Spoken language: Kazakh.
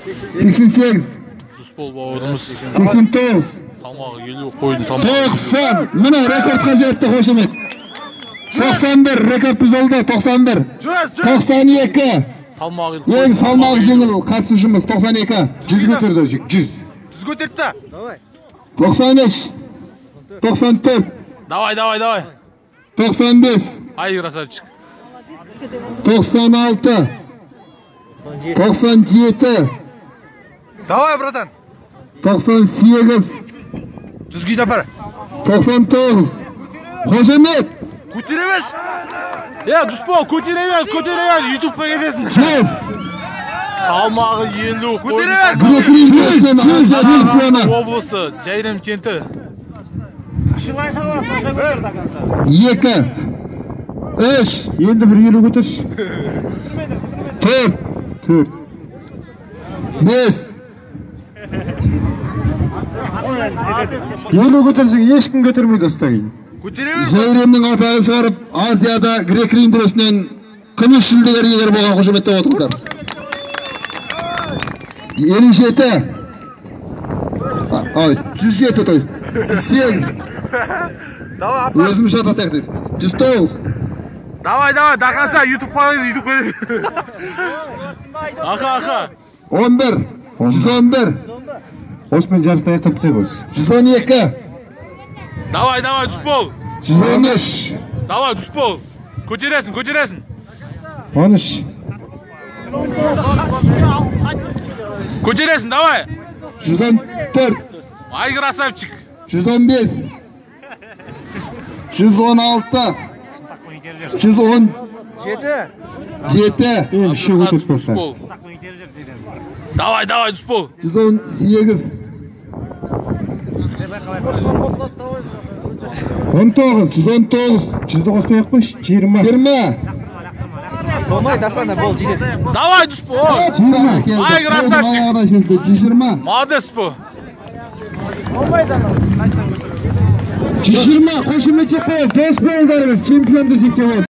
88. Дұспол бауырымыз. 89. Салмағы 50 қойдың салмағы. 90. Міне рекордқа жетті, қошемет. 91 рекорд бұзылды, 91. 92. Салмағы ең салмағы жеңіл қатысушымыз 92. 100 көтерді, 100. 100 көтерді. 93. 94. Давай, давай, давай. 95. Ай, красавчик. 96. 97. Давай, братан. 98. 100-ге апар. 99. Қошемет. Көтере бер. Е, Дұспол, көтере бер, көтере бер. Ютубқа кетесің. 100. Салмағы 50. Көтере бер. 100. Облысы, Жайрем кенті. 2. 3. Енді бір 50 көтерші. 4. 4. 5. 50 көтерсең ешкім көтермейді осыдан. Жайремнің атағын шығарып, Азияда грек-рим күресінен күміс жүлдегер иегері болған қошеметтеп отырыңыздар. 57. Ой, 107, то есть 108. Өзім шатасақ дейді. 109. Давай, давай, до конца, ютубқа, ютубқа. Аха, аха. 11. 111. Осымен жарысты аяқтап тастайық осы. 112. Давай, давай, Дұспол. 113. Давай, Дұспол. Көтересің, көтересің. 13. Көтересің, давай. 114. Ай, красавчик. 115. 116. 117. Енді үшеу көтеріп таста. Давай, давай, Дұспол. 118. 19. 119. 100-ді қоспай ақ қойшы. 20. 20. Болмай, Дастан, бол, жетеді. Давай, Дұспол. Ай, красавчик. 120. Молодец, Дұспол. 120 қошемет жеп қояйық. Дос болыңдарымыз, чемпион десек те болады.